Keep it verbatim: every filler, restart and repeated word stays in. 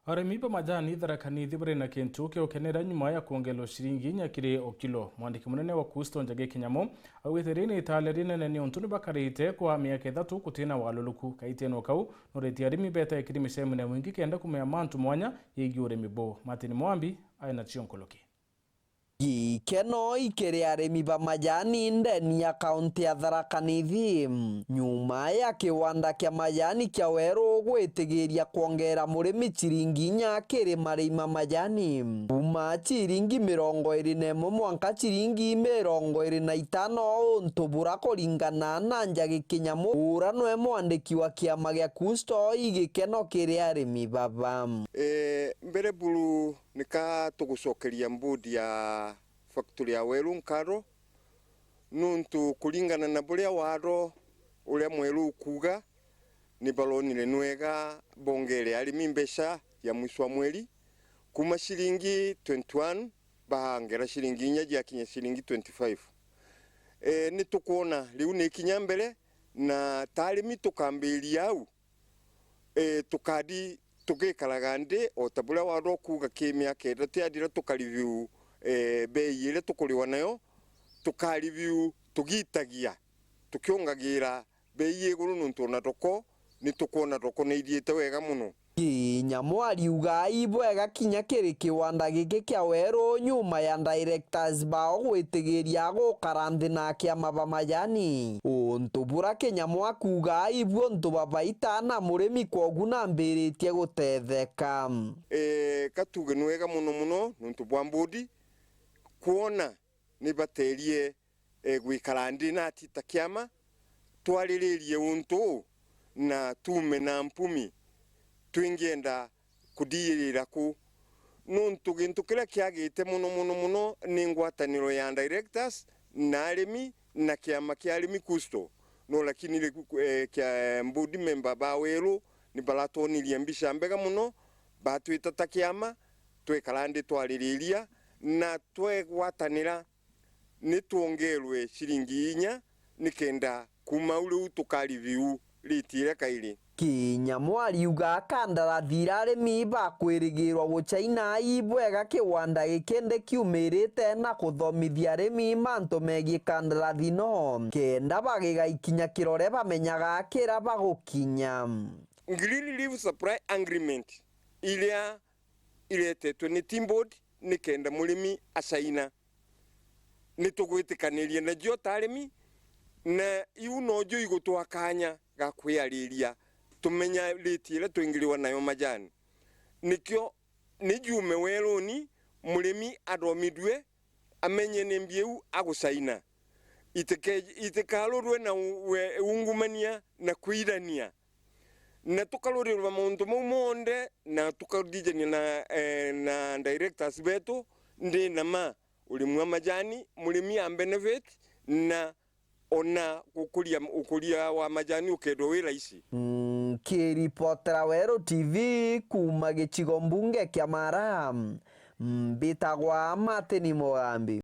Arimi ba majani Tharaka Nithi bari na kintu kia gukenera nyuma ya kwongererwa ciringi inya kiri o kilo. Mwandiki munene wa Kusto Njagi Kinyamu augite riri ni itale rinene niuntu ni bakarite kwa miaka ithatu gutina waluluku. Kaitene o kau, nuritie arimi bete kiri micemanio ya mwingi kenda kumenya mantu mwanya yegii urimi buu. Martin Mwambi ari na cio nkuluki. Gikeno ikiri arimi ba majani ndeni ya kaunti ya Tharaka Nithi, nyuma ya kiwanda kia majani kia Weru gwitigiria kwongera murimi ciringi inya kiri marimi ma majani, kuma ciringi mirongo iri na imwe mwanka ciringi mirongo iri na itano, untu bura kuringana na Njagi Kinyamu, ura nwe mwandiki wa kiama gia Kusto. Igikeno kiri arimi baba. E, mbere buru nika tugucokeria board ya factory ya Weru nkatho, nuntu kuringana na buria watho uria mweru ukuuga, ni baronire nwega bongere arimi mbeca ya mwisho wa mweri, kuma ciringi twenty-one baangera ciringi inya ciakinya ciringi twenty-five. E, ni tukwona riu ni ikinya mbere, na ta arimi tukambiria au, e, tukadi tugikaraga nthi, o ta buria watho ukuuga, ki miaka ithatu yathira tukareview, e, bei iria tukuriwa nayo, tukareview tugitagia, tukiungagira bei iguru, nuntu ona thoko ni tukwona thoko ni ithiite wega mono. Kinyamu ariuga ibwega kinya kiri kiwanda giki kia Weru nyuma ya directors bao gwitigiria gukara nthi na kiama ba majani. Untu bura Kinyamu akuuga ibu untu bwa baita na murimi, kwogu nambiritie gutetheka. E, ka tuuge ni wega mono mono nuntu bwa board kwona ni baterie e, gwikara nthi nati ta kiama, twariririe untu uu na tuume na mpumi twingienda kuthiirira ku. Nuntu gintu kiria kiagite mono, mono, mono ni ngwataniro ya directors na arimi na kiama kia arimi Kusto. No lakini ri-, e, kia, e, board member ba Weru ni baratwonirie mbica mbega mono, batwita ta kiama, twekara nthi twaririria na twegwatanira ni twongerwe ciringi inya, nikenda kuuma au riu tukareview rate iria kairi. Kinyamu ariuga kandarathi iria arimi bakwirigirwa gucaina ibwega kiwanda giki ndikiumirite na kuthomithia arimi mantu megii kandarathi no, kenda bagiga ikinya kirore bamenyaga kira bagukinya. Green Leaf Supply Agreement iria iretetwe ni Team Board nikenda murimi acaina. Ni tugwitikaniria nacio ta arimi, na iu nojo igutwa kanya ga kwiariria tumenya rate iria twingiriwa nayo majani. Nikio ni jume weruni, murimi athomithue, amenye ni mbi iu agucaina. Itike-, itikarurwe na u-, we-, ungumania na kwirania. Na tukarurirwa mauntu mau monthe, na tukathijania na, eh, na directors betu, ndi na ma, urimi wa majani, murimi a benefit, na ona gukuria, ukuria wa majani ukethwa wi raisi. Nkiripotera Weru T V kuuma gicigo mbunge kia Mara, mbitagwa Martin Mugambi.